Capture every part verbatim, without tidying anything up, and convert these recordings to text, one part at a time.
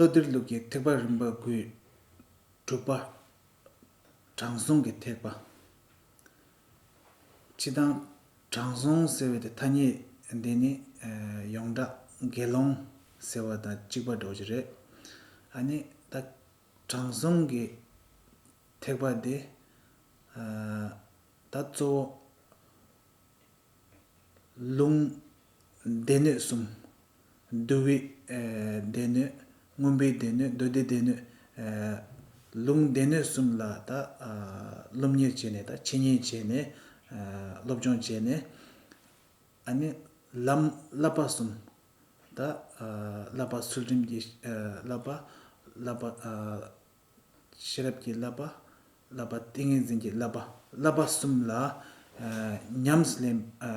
བློ་གཏེར་ལུགས་ཀྱི་ཐེག་པ་རིམ་པ་དགུའི་དྲུག་པ། དྲང་སྲོང་གི་ཐེག་པ། སྤྱིར་བཏང་དྲང་སྲོང་ཟེར་བའི་དེ་ཐ་སྙད་འདི་ནི་ཡོངས་གྲགས་དགེ་སློང་ཟེར་བ་དང་གཅིག་པ་འདྲ་བོ་ཅིག་རེད། ཨ་ནི་ད་དྲང་སྲོང་གི་ཐེག་པ་དེ་ད་གཙོ་བོ་ལུང་སྡེ་སྣོད་གསུམ། འདུལ་བའི་ཨ་སྡེ་སྣོད། མངོན་པའི་སྡེ་སྣོད། མདོ་སྡེ་སྡེ་སྣོད། ཨ་ལུང་སྡེ་སྣོད་གསུམ་ལ་ད་ཨ་སློབ་གཉེར་བྱས་ནས། ད་འཆད་ཉན་བྱས་ནས། ཨ་སློབ་སྦྱོང་བྱས་ནས། ཨ་ནི་ལམ་བསླབ་པ་གསུམ། ད་ཨ་བསླབ་པ་ཚུལ་ཁྲིམས་ཀྱི་ཨ་བསླབ་པ། བསླབ་པ་ཨ་ཤེས་རབ་ཀྱི་བསླབ་པ། བསླབ་པ་ཏིང་ངེ་འཛིན་གྱི་བསླབ་པ། བསླབ་པ་གསུམ་ལ་ཨ་ཉམས་སུ་ལེན་ཨ་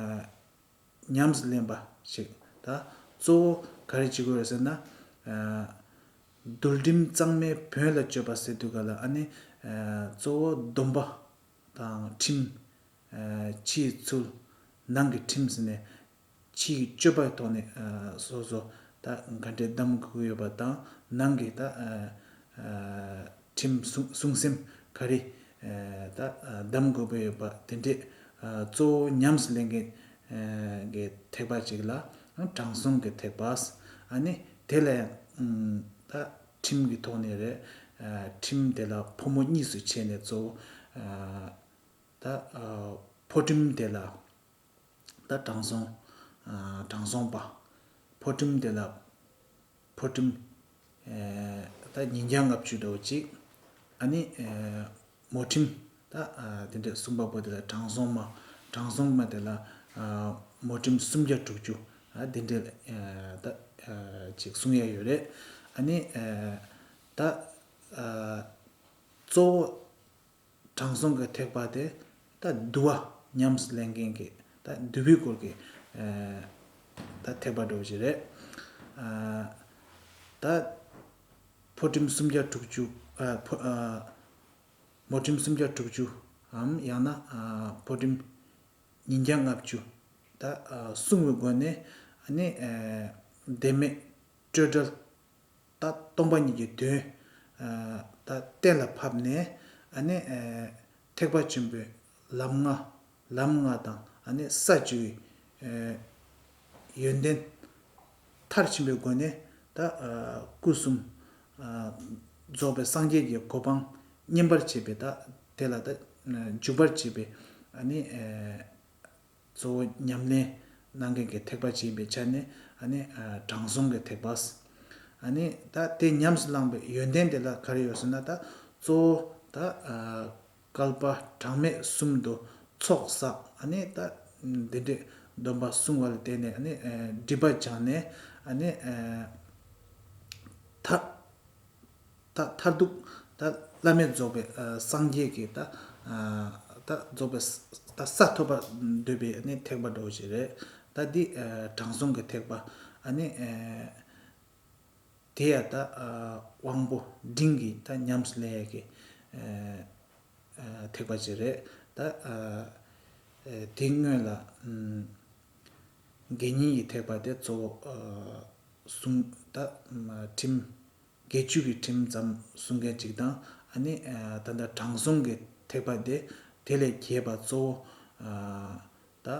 ཉམས་སུ་ལེན་པ་ཞིག། ད་གཙོ་བོ་ག་རེ་བྱེད་དགོས་རེད་ཟེར་ན། ཨ་འདུལ་ཁྲིམས་གཙང་མའི་བོན་ལ་སྤྱོད་པ་ཟེར་དུས་ག་ལ། ཨ་ནི་ཨ་གཙོ་བོ་སྡོམ་པ་དང་ཁྲིམས། ཨ་ཕྱིའི་ཚུལ། ནང་གི་ཁྲིམས་ཟེར་ནས། ཕྱིའི་སྤྱོད་པའི་ཐོག་ནས་ཨ་སོ་སོ་ད་ག་འདྲས་གདམ་དགོས་ཀྱི་ཡོད་པ་དང་། ནང་གི་ད་ཨ་ཨ་ཁྲིམས་སྲུང་སྲུང་སེམས་ག་རེ་ཨ་ད་ཨ་གདམ་དགོས་པ་ཡོད་པ་དེ་འདྲས། ཨ་གཙོ་བོ་ཉམས་སུ་ལེན་མཁན་ཨ་གི་ཐེག་པ་ཅིག་ལ་དྲང་སྲོང་གི་ཐེག་པ། ཨ་ནི་དེ་ལ་ཡང་ཨ་ད་ཁྲིམས་ཀྱི་ཐོག་ནས་རེད། ཨ་ཁྲིམས་དེ་ལ་ཕོ་མོ་གཉིས་སུ་ཕྱེ་ནས། གཙོ་བོ་ཨ་ད་ཨ་ཕོ་ཁྲིམས་དེ་ལ། ད་དྲང་སྲོང་། ཨ་དྲང་སྲོང་པ། ཕོ་ཁྲིམས་དེ་ལ་ཕོ་ཁྲིམས། ཨེ་ད་ཉིས་བརྒྱ་ལྔ་བཅུ་འདྲ་བོ་ཅིག། ཨ་ནི་ཨེ་མོ་ཁྲིམས། ད་ཨ་དེ་འདྲས་གསུམ་པ་པོ་དེ་ལ་དྲང་སྲོང་མ། དྲང་སྲོང་མ་དེ་ལ་ཨ་མོ་ཁྲིམས་སུམ་བརྒྱ་དྲུག་ཅུ། ཨ་དེ་འདྲས་ཨེ་ད་ཨ་ཅིག་གསུང་ཡ་ཡོད་རེད། ཨ་ནི་ཨེ་ད་ཨ་གཙོ་བོ་དྲང་སྲོང་གི་ཐེག་པ་དེ་ད་འདུལ་བ་ཉམས་སུ་ལེན་མཁན་གྱི། ད་འདུལ་བའི་སྐོར་གྱི་ཨ་ད་ཐེག་པ་འདྲ་བོ་ཞིག་རེད། ཨ་ད་ཕོ་ཁྲིམས་སུམ་བརྒྱ་དྲུག་ཅུ། ཨ་ཕོ་ཨ་མོ་ཁྲིམས་སུམ་བརྒྱ་དྲུག་ཅུའམ་ཡང་ན་ཨ་ཕོ་ཁྲིམས་ཉིས་བརྒྱ་ལྔ་བཅུ། ད་ཨ་བསྲུང་བའི་སྒོ་ནས། ཨ་ནི་ཨ་བདེན་མེད་སྤྲོས་བྲལ། ད་སྟོང་པ་ཉིད་ཀྱི་དོན་ཨ་ད་གཏན་ལ་ཕབ་ནས། ཨ་ནི་ཨ་ཐེག་པ་ཆེན་པོའི་ལམ་ལྔ། ལམ་ལྔ་དང་། ཨ་ནི་ས་བཅུའི་ཨ་ཡོན་ཏན་མཐར་ཕྱིན་པའི་སྒོ་ནས། ད་ཨ་སྐུ་གསུམ་ཨ་རྫོགས་པའི་སངས་རྒྱས་ཀྱི་གོ་འཕང་བརྙེས་པར་བྱེད་པའི། ད་དེ་ལ་ད་འཇུག་པར་བྱེད་པའི། ཨ་ནི་ཨ་གཙོ་བོ་ཉམས་ལེན་གནང་མཁན་གྱི་ཐེག་པ་ཅིག་ཡིན་པའི་ཆ་ནས། ཨ་ནི་ཨ་དྲང་སྲོང་གི་ཐེག་པ། ཨ་ནི་ད་དེ་ཉམས་སུ་བླངས་པའི་ཡོན་ཏན་དེ་ལ་ག་རེ་ཡོད་ཟེར་ན། ད་གཙོ་བོ་ད་ཨ་བསྐལ་པ་གྲངས་མེད་གསུམ་དུ་ཚོགས་བསགས། ཨ་ནི་ད་འདི་འདྲའི་སྡོམ་པ་བསྲུང་བ་ལ་བརྟེན་ནས། ཨ་ནི་ཨ་སྒྲིབ་པ་སྦྱངས་ནས། ཨ་ནི་ཨ་ད་ད་མཐར་ཐུག་ད་བླ་མེད་རྫོགས་པའི་ཨ་སངས་རྒྱས་ཀྱི་ད་ཨ་ད་རྫོགས་པའི་ས་ད་ས་ཐོབ་པར་འདོད་པའི་ཨ་ནི་ཐེག་པ་འདྲ་བོ་ཞིག་རེད། ད་འདི་ཨ་དྲང་སྲོང་གི་ཐེག་པ། ཨ་ནི་ཨ་དེ་ཡང་ད་ཨ་དབང་པོ་འབྲིང་གིས་ད་ཉམས་སུ་ལེན་ཡས་ཀྱི་ཨ་ཨ་ཐེག་པ་ཅིག་རེད། ད་ཨ་ཨ་དེའི་སྔོན་ལ་ཨམ་དགེ་བསྙེན་གྱི་ཐེག་པ་དེ་གཙོ་བོ་ཨ་གསུང་ད་ཨམ་ཁྲིམས། དགེ་བཅུ་གི་ཁྲིམས་ཙམ་སྲུང་མཁན་ཅིག་དང་། ཨ་ནི་ཨ་ད་ལྟ་དྲང་སྲོང་གི་ཐེག་པ་དེ། དེ་ལས་རྒྱས་པ་གཙོ་བོ་ཨ་ད་ཨ་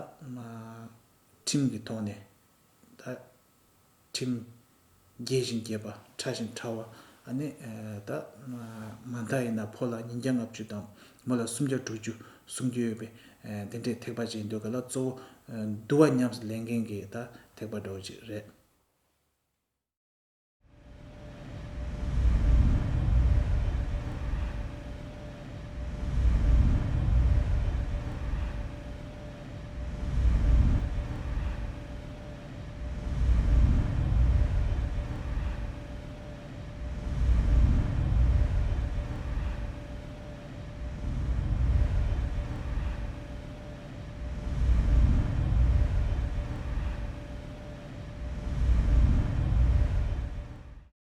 ཁྲིམས་ཀྱི་ཐོག་ནས། ད་ཁྲིམས་རྒྱས་ཤིང་རྒྱས་པ། ཕྲ་ཞིང་ཕྲ་བ། ཨ་ནི་ཨ་ད་ཨ་མ་མཐའ་ཡིན་ན་ཕོ་ལ་ཉིས་བརྒྱ་ལྔ་བཅུ་དང་མོ་ལ་སུམ་བརྒྱ་དྲུག་ཅུ་སྲུང་རྒྱུ་ཡོད་པའི་ཨ་དེ་འདྲའི་ཐེག་པ་ཅིག་ཡིན་དུས་ག་ལ། གཙོ་བོ་ཨ་འདུལ་བ་ཉམས་སུ་ལེན་མཁན་གྱི་ད་ཐེག་པ་འདྲ་བོ་ཅིག་རེད།